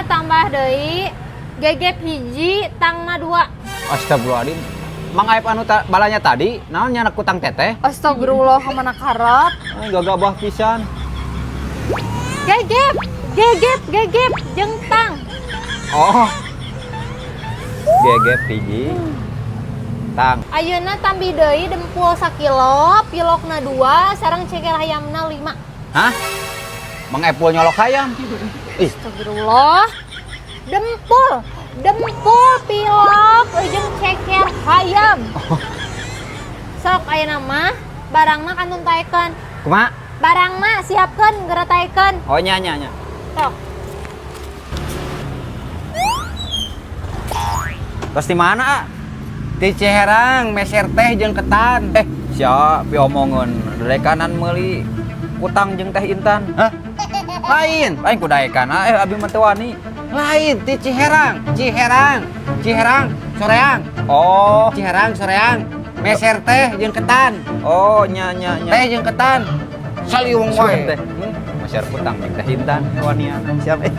Tambah deui gegep hiji, tangna dua. Astagfirullahaladzim. Mang Aep anu balanya tadi, naon nyanak kutang teteh? Astagfirullah, kemana karep? Ay, gagabah pisan. Gegep, gegep, gegep, jeung tang. Oh. Gegep hiji. Tang. Ayeuna tambih deui dempul sakilo, pilokna dua, sareng ceker hayamna 5. Hah? Mang Epul nyolok hayam. Ih, Astagfirullah. Dempul, dempul, pilok, jeung ceker hayam. Sok ayeuna mah barangna kantun taekeun. Kumaha? Barangna siapkeun, geura taekeun. Oh, nya nya nya. Sok. Terus di mana, ah? Di Ciherang, meser teh jeung ketan. Eh, sia piomongeun daekanan meuli kutang jeung teh Intan. Hah? Lain, lain ku daekan. Ah, eh abi mah teu wani. Lain ti Ciherang, Ciherang, Ciherang, Soreang. Oh, Ciherang, Soreang. Meser teh jeung ketan. Oh, nya nya nya. Teh jeung ketan. Saliweng Sugan wae. teh. Meser kutang jeung teh Intan wanian. Siap eh.